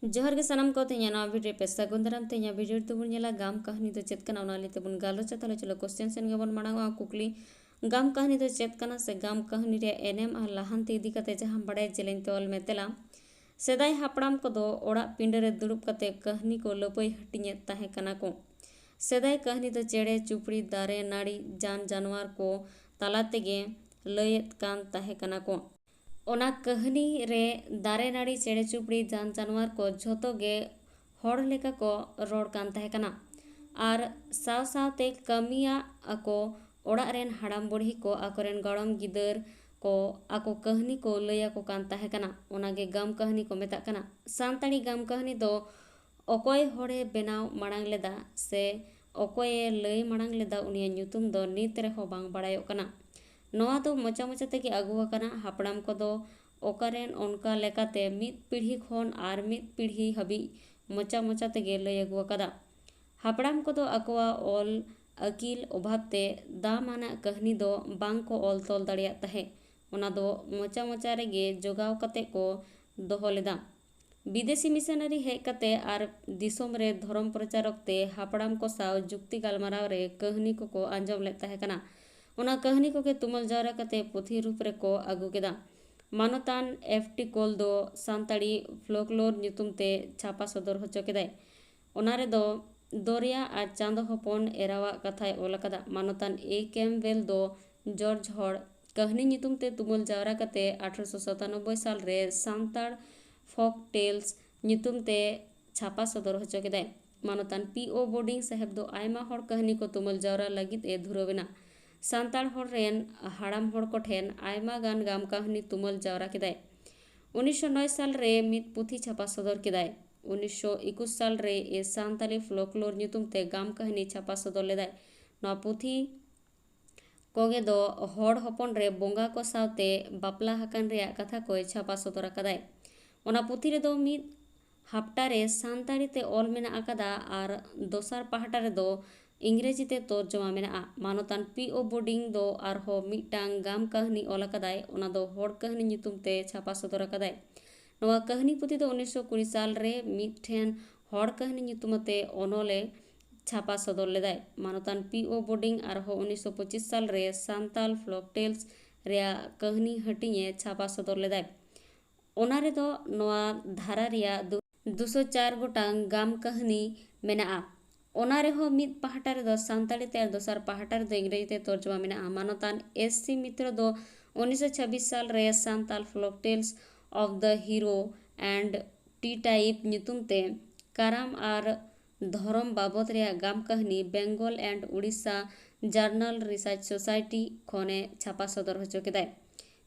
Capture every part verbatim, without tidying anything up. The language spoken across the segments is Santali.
ᱡᱚᱦᱟᱨ ᱜᱮ ᱥᱟᱱᱟᱢ ᱠᱚ, ᱛᱮᱦᱮᱧᱟᱜ ᱱᱚᱣᱟ ᱵᱷᱤᱰᱤᱭᱳ ᱨᱮ ᱯᱮ ᱥᱟᱹᱜᱩᱱ ᱫᱟᱨᱟᱢ᱾ ᱛᱮᱦᱮᱧᱟᱜ ᱵᱷᱤᱰᱤᱭᱳ ᱨᱮᱫᱚ ᱵᱚᱱ ᱧᱮᱞᱟ ᱜᱟᱢ ᱠᱟᱹᱦᱱᱤ ᱫᱚ ᱪᱮᱫ ᱠᱟᱱᱟ, ᱚᱱᱟ ᱞᱟᱹᱭ ᱛᱮᱵᱚᱱ ᱜᱟᱞᱚᱪᱟ᱾ ᱛᱟᱦᱞᱮ ᱪᱚᱞᱚ ᱠᱚᱥᱪᱮᱱ ᱥᱮᱱ ᱜᱮᱵᱚᱱ ᱢᱟᱲᱟᱝᱚᱜᱼᱟ᱾ ᱠᱩᱠᱞᱤ, ᱜᱟᱢ ᱠᱟᱹᱦᱱᱤ ᱫᱚ ᱪᱮᱫ ᱠᱟᱱᱟ ᱥᱮ ᱜᱟᱢ ᱠᱟᱹᱦᱱᱤ ᱨᱮᱭᱟᱜ ᱮᱱᱮᱢ ᱟᱨ ᱞᱟᱦᱟᱱᱛᱤ ᱤᱫᱤ ᱠᱟᱛᱮ ᱡᱟᱦᱟᱸ ᱵᱟᱲᱟᱭ ᱡᱮᱞᱮᱧ ᱛᱮ ᱚᱞ ᱢᱮ᱾ ᱛᱮᱞᱟ, ᱥᱮᱫᱟᱭ ᱦᱟᱯᱲᱟᱢ ᱠᱚᱫᱚ ᱚᱲᱟᱜ ᱯᱤᱸᱰᱟᱹ ᱨᱮ ᱫᱩᱲᱩᱵ ᱠᱟᱛᱮ ᱠᱟᱹᱦᱱᱤ ᱠᱚ ᱞᱟᱹᱯᱟᱹᱭ ᱦᱟᱹᱴᱤᱧᱮᱫ ᱛᱟᱦᱮᱸ ᱠᱟᱱᱟ ᱠᱚ᱾ ᱥᱮᱫᱟᱭ ᱠᱟᱹᱦᱱᱤ ᱫᱚ ᱪᱮᱬᱮ ᱪᱩᱯᱲᱤ, ᱫᱟᱨᱮ ᱱᱟᱹᱲᱤ, ᱡᱟᱱ ᱡᱟᱱᱣᱟᱨ ᱠᱚ ᱛᱟᱞᱟ ᱛᱮᱜᱮ ᱞᱟᱹᱭᱮᱫ ᱠᱟᱱ ᱛᱟᱦᱮᱸ ᱠᱟᱱᱟ ᱠᱚ᱾ ᱚᱱᱟ ᱠᱟᱹᱦᱱᱤ ᱨᱮ ᱫᱟᱨᱮ ᱱᱟᱹᱲᱤ, ᱪᱮᱬᱮ ᱪᱩᱯᱲᱤ, ᱡᱟᱱ ᱡᱟᱱᱣᱟᱨ ᱠᱚ ᱡᱷᱚᱛᱚ ᱜᱮ ᱦᱚᱲ ᱞᱮᱠᱟ ᱠᱚ ᱨᱚᱲ ᱠᱟᱱ ᱛᱟᱦᱮᱸ ᱠᱟᱱᱟ᱾ ᱟᱨ ᱥᱟᱶ ᱥᱟᱶᱛᱮ ᱠᱟᱹᱢᱤᱭᱟᱜ ᱟᱠᱚ, ᱚᱲᱟᱜ ᱨᱮᱱ ᱦᱟᱲᱟᱢ ᱵᱩᱲᱦᱤ ᱠᱚ, ᱟᱠᱚᱨᱮᱱ ᱜᱚᱲᱚᱢ ᱜᱤᱫᱟᱹᱨ ᱠᱚ ᱟᱠᱚ ᱠᱟᱹᱦᱱᱤ ᱠᱚ ᱞᱟᱹᱭ ᱟᱠᱚ ᱠᱟᱱ ᱛᱟᱦᱮᱸ ᱠᱟᱱᱟ᱾ ᱚᱱᱟᱜᱮ ᱜᱟᱢ ᱠᱟᱹᱦᱱᱤ ᱠᱚ ᱢᱮᱛᱟᱜ ᱠᱟᱱᱟ᱾ ᱥᱟᱱᱛᱟᱲᱤ ᱜᱟᱢ ᱠᱟᱹᱦᱱᱤ ᱫᱚ ᱚᱠᱚᱭ ᱦᱚᱲᱮ ᱵᱮᱱᱟᱣ ᱢᱟᱲᱟᱝ ᱞᱮᱫᱟ ᱥᱮ ᱚᱠᱚᱭᱮ ᱞᱟᱹᱭ ᱢᱟᱲᱟᱝ ᱞᱮᱫᱟ, ᱩᱱᱤᱭᱟᱜ ᱧᱩᱛᱩᱢ ᱫᱚ ᱱᱤᱛ ᱨᱮᱦᱚᱸ ᱵᱟᱝ ᱵᱟᱲᱟᱭᱚᱜ ᱠᱟᱱᱟ᱾ ᱱᱚᱣᱟ ᱫᱚ ᱢᱚᱪᱟ ᱢᱚᱪᱟ ᱛᱮᱜᱮ ᱟᱹᱜᱩ ᱟᱠᱟᱱᱟ᱾ ᱦᱟᱯᱲᱟᱢ ᱠᱚᱫᱚ ᱚᱠᱟᱨᱮᱱ ᱚᱱᱠᱟ ᱞᱮᱠᱟᱛᱮ ᱢᱤᱫ ᱯᱤᱲᱦᱤ ᱠᱷᱚᱱ ᱟᱨ ᱢᱤᱫ ᱯᱤᱲᱦᱤ ᱦᱟᱹᱵᱤᱡ ᱢᱚᱪᱟ ᱢᱚᱪᱟ ᱛᱮᱜᱮ ᱞᱟᱹᱭ ᱟᱹᱜᱩ ᱟᱠᱟᱫᱟ᱾ ᱦᱟᱯᱲᱟᱢ ᱠᱚᱫᱚ ᱟᱠᱚᱣᱟᱜ ᱚᱞ ᱟᱹᱠᱤᱞ ᱚᱵᱷᱟᱵᱽ ᱛᱮ ᱫᱟᱢ ᱟᱱᱟᱜ ᱠᱟᱹᱦᱱᱤ ᱫᱚ ᱵᱟᱝ ᱠᱚ ᱚᱞ ᱛᱚᱞ ᱫᱟᱲᱮᱭᱟᱜ ᱛᱟᱦᱮᱸᱫ᱾ ᱚᱱᱟ ᱫᱚ ᱢᱚᱪᱟ ᱢᱚᱪᱟ ᱨᱮᱜᱮ ᱡᱚᱜᱟᱣ ᱠᱟᱛᱮ ᱠᱚ ᱫᱚᱦᱚ ᱞᱮᱫᱟ᱾ ᱵᱤᱫᱮᱥᱤ ᱢᱤᱥᱚᱱᱟᱨᱤ ᱦᱮᱡ ᱠᱟᱛᱮ ᱟᱨ ᱫᱤᱥᱚᱢ ᱨᱮ ᱫᱷᱚᱨᱚᱢ ᱯᱨᱚᱪᱟᱨ ᱚᱠᱛᱮ ᱦᱟᱯᱲᱟᱢ ᱠᱚ ᱥᱟᱶ ᱡᱩᱠᱛᱤ ᱜᱟᱞᱢᱟᱨᱟᱣ ᱨᱮ ᱠᱟᱹᱦᱱᱤ ᱠᱚᱠᱚ ᱟᱸᱡᱚᱢ ᱞᱮᱫ ᱛᱟᱦᱮᱸ ᱠᱟᱱᱟ᱾ ᱚᱱᱟ ᱠᱟᱹᱦᱱᱤ ᱠᱚᱜᱮ ᱛᱩᱢᱟᱹᱞ ᱡᱟᱣᱨᱟ ᱠᱟᱛᱮ ᱯᱩᱛᱷᱤ ᱨᱩᱯ ᱨᱮᱠᱚ ᱟᱹᱜᱩ ᱠᱮᱫᱟ᱾ ᱢᱟᱱᱚᱛᱟᱱ ᱮᱯᱷ ᱴᱤ ᱠᱳᱞ ᱫᱚ ᱥᱟᱱᱛᱟᱲᱤ ᱯᱷᱞᱳᱠᱞᱳᱨ ᱧᱩᱛᱩᱢ ᱛᱮ ᱪᱷᱟᱯᱟ ᱥᱚᱫᱚᱨ ᱦᱚᱪᱚ ᱠᱮᱫᱟᱭ᱾ ᱚᱱᱟ ᱨᱮᱫᱚ ᱫᱚᱨᱭᱟ ᱟᱨ ᱪᱟᱸᱫᱚ ᱦᱚᱯᱚᱱ ᱮᱨᱟᱣᱟᱜ ᱠᱟᱛᱷᱟᱭ ᱚᱞ ᱟᱠᱟᱫᱟ᱾ ᱢᱟᱱᱚᱛᱟᱱ ᱮ ᱠᱮᱢᱯᱵᱮᱞ ᱫᱚ ᱡᱚᱨᱡᱽ ᱦᱚᱲ ᱠᱟᱹᱦᱱᱤ ᱧᱩᱛᱩᱢ ᱛᱮ ᱛᱩᱢᱟᱹᱞ ᱡᱟᱣᱨᱟ ᱠᱟᱛᱮ ᱟᱴᱷᱨᱚᱥᱚ ᱥᱟᱛᱟᱱᱚᱵᱵᱳᱭ ᱥᱟᱞ ᱨᱮ ᱥᱟᱱᱛᱟᱲ ᱯᱷᱳᱠ ᱴᱮᱞᱥ ᱧᱩᱛᱩᱢ ᱛᱮ ᱪᱷᱟᱯᱟ ᱥᱚᱫᱚᱨ ᱦᱚᱪᱚ ᱠᱮᱫᱟᱭ᱾ ᱢᱟᱱᱚᱛᱟᱱ ᱯᱤ ᱳ ᱵᱳᱰᱤᱝ ᱥᱟᱦᱮᱵᱽ ᱫᱚ ᱟᱭᱢᱟ ᱦᱚᱲ ᱠᱟᱹᱦᱱᱤ ᱠᱚ ᱛᱩᱢᱟᱹᱞ ᱡᱟᱣᱨᱟ ᱞᱟᱹᱜᱤᱫ ᱮ ᱫᱷᱩᱨᱟᱹᱣ ᱮᱱᱟ᱾ ᱥᱟᱱᱛᱟᱲ ᱦᱚᱲ ᱨᱮᱱ ᱦᱟᱲᱟᱢ ᱦᱚᱲ ᱠᱚᱴᱷᱮᱱ ᱟᱭᱢᱟ ᱜᱟᱱ ᱜᱟᱢ ᱠᱟᱹᱦᱱᱤ ᱛᱩᱢᱟᱹᱞ ᱡᱟᱣᱨᱟ ᱠᱮᱫᱟᱭ᱾ ᱩᱱᱤᱥᱥᱚ ᱱᱚᱭ ᱥᱟᱞ ᱨᱮ ᱢᱤᱫ ᱯᱩᱛᱷᱤ ᱪᱷᱟᱯᱟ ᱥᱚᱫᱚᱨ ᱠᱮᱫᱟᱭ᱾ ᱩᱱᱤᱥᱥᱚ ᱮᱠᱩᱥ ᱥᱟᱞ ᱨᱮ ᱮ ᱥᱟᱱᱛᱟᱞᱤ ᱯᱷᱞᱳᱠᱞᱳᱨ ᱧᱩᱛᱩᱢ ᱛᱮ ᱜᱟᱢ ᱠᱟᱹᱦᱱᱤ ᱪᱷᱟᱯᱟ ᱥᱚᱫᱚᱨ ᱞᱮᱫᱟᱭ᱾ ᱱᱚᱣᱟ ᱯᱩᱛᱷᱤ ᱠᱚᱜᱮ ᱫᱚ ᱦᱚᱲ ᱦᱚᱯᱚᱱ ᱨᱮ ᱵᱚᱸᱜᱟ ᱠᱚ ᱥᱟᱶᱛᱮ ᱵᱟᱯᱞᱟ ᱟᱠᱟᱱ ᱨᱮᱭᱟᱜ ᱠᱟᱛᱷᱟ ᱠᱚᱭ ᱪᱷᱟᱯᱟ ᱥᱚᱫᱚᱨ ᱟᱠᱟᱫᱟᱭ᱾ ᱚᱱᱟ ᱯᱩᱛᱷᱤ ᱨᱮᱫᱚ ᱢᱤᱫ ᱦᱟᱯᱴᱟ ᱨᱮ ᱥᱟᱱᱛᱟᱲᱤ ᱛᱮ ᱚᱞ ᱢᱮᱱᱟᱜ ᱟᱠᱟᱫᱟ ᱟᱨ ᱫᱚᱥᱟᱨ ᱯᱟᱦᱴᱟ ᱨᱮᱫᱚ ᱤᱝᱨᱮᱡᱤ ᱛᱮ ᱛᱚᱨᱡᱚᱢᱟ ᱢᱮᱱᱟᱜᱼᱟ᱾ ᱢᱟᱱᱚᱛᱟᱱ ᱯᱤ ᱳ ᱵᱳᱰᱤᱝ ᱫᱚ ᱟᱨᱦᱚᱸ ᱢᱤᱫᱴᱟᱝ ᱜᱟᱢ ᱠᱟᱹᱦᱱᱤ ᱚᱞ ᱟᱠᱟᱫᱟᱭ, ᱚᱱᱟ ᱫᱚ ᱦᱚᱲ ᱠᱟᱹᱦᱱᱤ ᱧᱩᱛᱩᱢ ᱛᱮ ᱪᱷᱟᱯᱟ ᱥᱚᱫᱚᱨ ᱟᱠᱟᱫᱟᱭ᱾ ᱱᱚᱣᱟ ᱠᱟᱹᱦᱱᱤ ᱯᱩᱛᱷᱤ ᱫᱚ ᱩᱱᱤᱥᱥᱚ ᱠᱩᱲᱤ ᱥᱟᱞ ᱨᱮ ᱢᱤᱫᱴᱷᱮᱱ ᱦᱚᱲ ᱠᱟᱹᱦᱱᱤ ᱧᱩᱛᱩᱢ ᱟᱛᱮ ᱚᱱᱚᱞᱮ ᱪᱷᱟᱯᱟ ᱥᱚᱫᱚᱨ ᱞᱮᱫᱟᱭ᱾ ᱢᱟᱱᱚᱛᱟᱱ ᱯᱤ ᱳ ᱵᱳᱰᱤᱝ ᱟᱨᱦᱚᱸ ᱩᱱᱤᱥᱥᱚ ᱯᱚᱸᱪᱤᱥ ᱥᱟᱞ ᱨᱮ ᱥᱟᱱᱛᱟᱞ ᱯᱷᱞᱚᱠ ᱴᱮᱞᱥ ᱨᱮᱭᱟᱜ ᱠᱟᱹᱦᱱᱤ ᱦᱟᱹᱴᱤᱧᱮ ᱪᱷᱟᱯᱟ ᱥᱚᱫᱚᱨ ᱞᱮᱫᱟᱭ᱾ ᱚᱱᱟ ᱨᱮᱫᱚ ᱱᱚᱣᱟ ᱫᱷᱟᱨᱟ ᱨᱮᱭᱟᱜ ᱫᱩ-, ᱫᱩᱥᱚ ᱪᱟᱨ ᱜᱚᱴᱟᱝ ᱜᱟᱢ ᱠᱟᱹᱦᱱᱤ ᱢᱮᱱᱟᱜᱼᱟ᱾ ᱚᱱᱟ ᱨᱮᱦᱚᱸ ᱢᱤᱫ ᱯᱟᱦᱴᱟ ᱨᱮᱫᱚ ᱥᱟᱱᱛᱟᱲᱤ ᱛᱮ ᱟᱨ ᱫᱚᱥᱟᱨ ᱯᱟᱦᱴᱟ ᱨᱮᱫᱚ ᱤᱝᱨᱮᱡᱤ ᱛᱮ ᱛᱚᱨᱡᱚᱢᱟ ᱢᱮᱱᱟᱜᱼᱟ᱾ ᱢᱟᱱᱚᱛᱟᱱ ᱮᱥ ᱥᱤ ᱢᱤᱛᱨᱚ ᱫᱚ ᱩᱱᱤᱥᱥᱚ ᱪᱷᱟᱵᱵᱤᱥ ᱥᱟᱞ ᱨᱮ Santal folk tales of the hero and the type ᱧᱩᱛᱩᱢ ᱛᱮ ᱠᱟᱨᱟᱢ ᱟᱨ ᱫᱷᱚᱨᱚᱢ ᱵᱟᱵᱚᱫ ᱨᱮᱭᱟᱜ ᱜᱟᱢ ᱠᱟᱹᱦᱱᱤ Bengal and Orissa journal research society ᱠᱷᱚᱱᱮ ᱪᱷᱟᱯᱟ ᱥᱚᱫᱚᱨ ᱦᱚᱪᱚ ᱠᱮᱫᱟᱭ᱾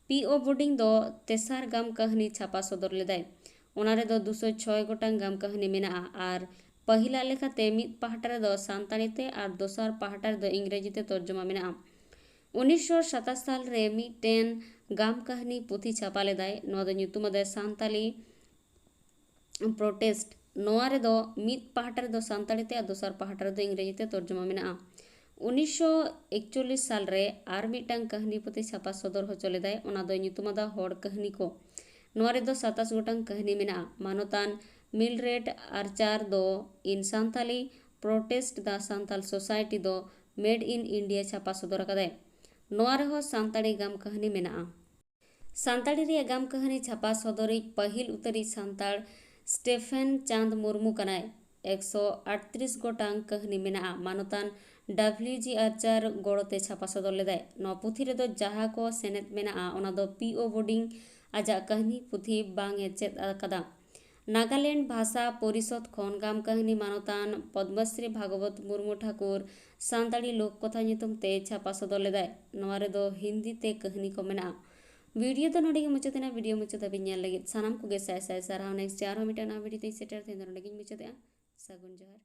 ᱯᱤ ᱳ ᱵᱳᱰᱤᱝ ᱫᱚ ᱛᱮᱥᱟᱨ ᱜᱟᱢ ᱠᱟᱹᱦᱱᱤ ᱪᱷᱟᱯᱟ ᱥᱚᱫᱚᱨ ᱞᱮᱫᱟᱭ᱾ ᱚᱱᱟ ᱨᱮᱫᱚ ᱫᱩᱥᱚ ᱪᱷᱚᱭ ᱜᱚᱴᱟᱝ ᱜᱟᱢ ᱠᱟᱹᱦᱱᱤ ᱢᱮᱱᱟᱜᱼᱟ ᱟᱨ ᱯᱟᱹᱦᱤᱞᱟᱜ ᱞᱮᱠᱟᱛᱮ ᱢᱤᱫ ᱯᱟᱦᱴᱟ ᱨᱮᱫᱚ ᱥᱟᱱᱛᱟᱲᱤ ᱛᱮ ᱟᱨ ᱫᱚᱥᱟᱨ ᱯᱟᱦᱴᱟ ᱨᱮᱫᱚ ᱤᱝᱨᱮᱡᱤ ᱛᱮ ᱛᱚᱨᱡᱚᱢᱟ ᱢᱮᱱᱟᱜᱼᱟ᱾ ᱩᱱᱤᱥᱥᱚ ᱥᱟᱛᱟᱥ ᱥᱟᱞ ᱨᱮ ᱢᱤᱫᱴᱮᱱ ᱜᱟᱢ ᱠᱟᱹᱦᱱᱤ ᱯᱩᱛᱷᱤ ᱪᱷᱟᱯᱟ ᱞᱮᱫᱟᱭ᱾ ᱱᱚᱣᱟ ᱫᱚ ᱧᱩᱛᱩᱢ ᱟᱫᱟᱭ ᱥᱟᱱᱛᱟᱞᱤ ᱯᱨᱚᱴᱮᱥᱴ᱾ ᱱᱚᱣᱟ ᱨᱮᱫᱚ ᱢᱤᱫ ᱯᱟᱦᱴᱟ ᱨᱮᱫᱚ ᱥᱟᱱᱛᱟᱲᱤ ᱛᱮ ᱟᱨ ᱫᱚᱥᱟᱨ ᱯᱟᱦᱴᱟ ᱨᱮᱫᱚ ᱤᱝᱨᱮᱡᱤ ᱛᱮ ᱛᱚᱨᱡᱚᱢᱟ ᱢᱮᱱᱟᱜᱼᱟ᱾ ᱩᱱᱤᱥᱥᱚ ᱮᱠᱪᱚᱞᱞᱤᱥ ᱥᱟᱞ ᱨᱮ ᱟᱨ ᱢᱤᱫᱴᱟᱝ ᱠᱟᱹᱦᱱᱤ ᱯᱩᱛᱷᱤ ᱪᱷᱟᱯᱟ ᱥᱚᱫᱚᱨ ᱦᱚᱪᱚ ᱞᱮᱫᱟᱭ, ᱚᱱᱟ ᱫᱚᱭ ᱧᱩᱛᱩᱢ ᱟᱫᱟ ᱦᱚᱲ ᱠᱟᱹᱦᱱᱤ ᱠᱚ᱾ ᱱᱚᱣᱟ ᱨᱮᱫᱚ ᱥᱟᱛᱟᱥ ᱜᱚᱴᱟᱝ ᱠᱟᱹᱦᱱᱤ ᱢᱮᱱᱟᱜᱼᱟ᱾ ᱢᱟᱱᱚᱛᱟᱱ ᱢᱤᱞᱨᱮᱰ ᱟᱨᱪᱟᱨ ᱫᱚ ᱤᱱ ᱥᱟᱱᱛᱟᱞᱤ ᱯᱨᱚᱴᱮᱥᱴ ᱫᱟ ᱥᱟᱱᱛᱟᱞ ᱥᱳᱥᱟᱭᱴᱤ ᱫᱚ ᱢᱮᱰ ᱤᱱ ᱤᱱᱰᱤᱭᱟ ᱪᱷᱟᱯᱟ ᱥᱚᱫᱚᱨ ᱟᱠᱟᱫᱟᱭ᱾ ᱱᱚᱣᱟ ᱨᱮᱦᱚᱸ ᱥᱟᱱᱛᱟᱲᱤ ᱜᱟᱢ ᱠᱟᱹᱦᱱᱤ ᱢᱮᱱᱟᱜᱼᱟ᱾ ᱥᱟᱱᱛᱟᱲᱤ ᱨᱮᱭᱟᱜ ᱜᱟᱢ ᱠᱟᱹᱦᱱᱤ ᱪᱷᱟᱯᱟ ᱥᱚᱫᱚᱨᱤᱡ ᱯᱟᱹᱦᱤᱞ ᱩᱛᱟᱹᱨᱤᱡ ᱥᱟᱱᱛᱟᱲ ᱥᱴᱮᱯᱷᱮᱱ ᱪᱟᱸᱫᱽ ᱢᱩᱨᱢᱩ ᱠᱟᱱᱟᱭ᱾ ᱮᱠᱥᱚ ᱟᱴᱛᱨᱤᱥ ᱜᱚᱴᱟᱝ ᱠᱟᱹᱦᱱᱤ ᱢᱮᱱᱟᱜᱼᱟ᱾ ᱢᱟᱱᱚᱛᱟᱱ ᱰᱟᱵᱽᱞᱤᱭᱩ ᱡᱤ ᱟᱨᱪᱟᱨ ᱜᱚᱲᱚᱛᱮ ᱪᱷᱟᱯᱟ ᱥᱚᱫᱚᱨ ᱞᱮᱫᱟᱭ᱾ ᱱᱚᱣᱟ ᱯᱩᱛᱷᱤ ᱨᱮᱫᱚ ᱡᱟᱦᱟᱸ ᱠᱚ ᱥᱮᱱᱮᱫ ᱢᱮᱱᱟᱜᱼᱟ, ᱚᱱᱟ ᱫᱚ ᱯᱤ ᱳ ᱵᱳᱰᱤᱝ ᱟᱡᱟᱜ ᱠᱟᱹᱦᱱᱤ ᱯᱩᱛᱷᱤ ᱵᱟᱝ ᱮ ᱪᱮᱫ ᱟᱠᱟᱫᱟ᱾ ᱱᱟᱜᱟᱞᱮᱱᱰ ᱵᱷᱟᱥᱟ ᱯᱚᱨᱤᱥᱚᱫᱽ ᱠᱷᱚᱱ ᱜᱟᱢ ᱠᱟᱹᱦᱱᱤ ᱢᱟᱱᱚᱛᱟᱱ ᱯᱚᱫᱽᱢᱚᱥᱨᱤ ᱵᱷᱟᱜᱚᱵᱚᱛ ᱢᱩᱨᱢᱩ ᱴᱷᱟᱠᱩᱨ ᱥᱟᱱᱛᱟᱲᱤ ᱞᱳᱠ ᱠᱚᱛᱷᱟ ᱧᱩᱛᱩᱢ ᱛᱮ ᱪᱷᱟᱯᱟ ᱥᱚᱫᱚᱨ ᱞᱮᱫᱟᱭ᱾ ᱱᱚᱣᱟ ᱨᱮᱫᱚ ᱦᱤᱱᱫᱤ ᱛᱮ ᱠᱟᱹᱦᱱᱤ ᱠᱚ ᱢᱮᱱᱟᱜᱼᱟ᱾ ᱵᱷᱤᱰᱤᱭᱳ ᱫᱚ ᱱᱚᱰᱮ ᱜᱮ ᱢᱩᱪᱟᱹᱫ ᱮᱱᱟ᱾ ᱵᱷᱤᱰᱤᱭᱳ ᱢᱩᱪᱟᱹᱫ ᱫᱷᱟᱹᱵᱤᱡ ᱧᱮᱞ ᱞᱟᱹᱜᱤᱫ ᱥᱟᱱᱟᱢ ᱠᱚᱜᱮ ᱥᱟᱭ ᱥᱟᱭ ᱥᱟᱨᱦᱟᱣ᱾ ᱱᱮᱠᱥᱴ ᱟᱨᱦᱚᱸ ᱢᱤᱫᱴᱟᱝ ᱱᱟᱣᱟ ᱵᱷᱤᱰᱤᱭᱳ ᱛᱮᱧ ᱥᱮᱴᱮᱨ᱾ ᱛᱮᱦᱮᱧ ᱫᱚ ᱱᱚᱰᱮ ᱜᱤᱧ ᱢᱩᱪᱟᱹᱫᱮᱜᱼᱟ᱾ ᱥᱟᱹᱜᱩᱱ ᱡᱚᱦᱟᱨ᱾